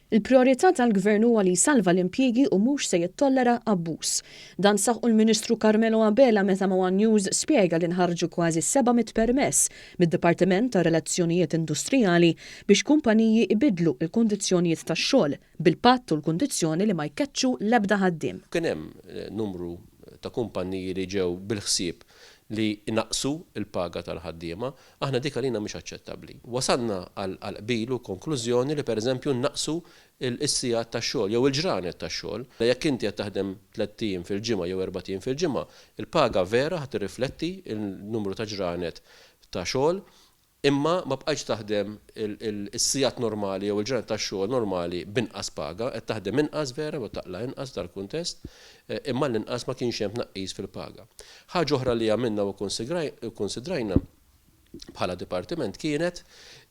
Il-prijorità tal-Gvern huwa li jsalva l-impjiegi u mhux se jittollera abbuż. Dan saħqu l-Ministru Carmelo Abela meta ma' one News spjega li nħarġu kważi 700 permess mid-Dipartiment tar-Relazzjonijiet Industrijali biex kumpaniji jbiddlu l-kundizzjonijiet tax-xogħol bil-patt u l-kundizzjoni li ma jkeċċu l-ebda ħaddiem. Kien hemm numru ta' kumpaniji li ġew bil-ħsieb li jnaqqsu l-paga tal-ħaddiema. Aħna dik għalina mhix aċċettabbli. Wasalna għal qbil u konklużjoni li pereżempju nnaqqsu s-sigħat tax-xogħol jew il-ġranet tax-xogħol. Jekk inti qed taħdem tlett ijiem fil-ġimgħa jew erbat ijiem fil-ġimgħa, il-paga vera ħa tirrifletti n-numru ta' ġranet ta' xogħol imma ma bqajtx taħdem is-sigħat normali jew il-ġranet tax-xogħol normali b'inqas paga, qed taħdem inqas vera u taqla' inqas f'dal-kuntest, imma għall-inqas ma kienx hemm tnaqqis fil-paga. Ħaġa oħra li għamilna u kkunsidrajna bħala dipartiment kienet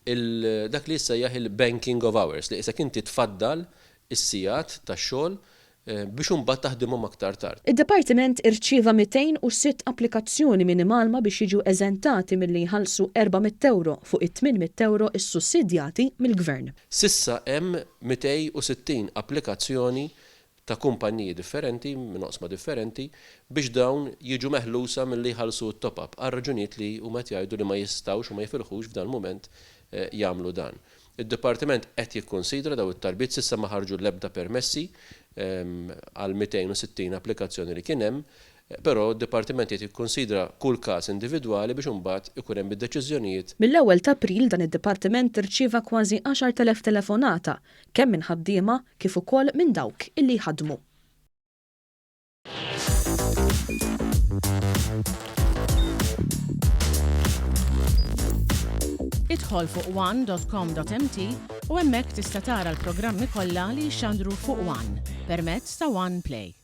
dak li jissejjaħ il-banking of hours, li qisek inti tfaddal is-sigħat tax-xogħol biex imbagħad taħdimhom aktar tard. Id-Dipartiment irċieva 206 applikazzjoni minn imgħallma biex jiġu eżentati milli jħallsu 400 ewro fuq it-800 ewro ssussidjati mill-Gvern. S'issa hemm 260 applikazzjoni ta' kumpanniji differenti, minn oqsma differenti, biex dawn jiġu meħlusa milli jħallsu t-top-up, għal raġunijiet li huma qed jgħidu li ma jistgħux u ma jifilħux f'dan il-mument jagħmlu dan. Id-Dipartiment qed jikkunsidra dawn it-talbiet, s'issa ma ħarġu l-ebda permessi għal 260 applikazzjoni li kien hemm, però d-Dipartiment qiegħed jikkunsidra kull każ individwali biex imbagħad ikun hemm id-deċiżjonijiet. Mill-ewwel t'April dan id-Dipartiment irċieva kważi 10,000 telefonata kemm minn ħaddiema kif ukoll minn dawk illi jħaddmu. Idħol fuq one.com.mt u hemmhekk tista' tara l-programmi kollha li jixxandru fuq One permezz ta' One Play.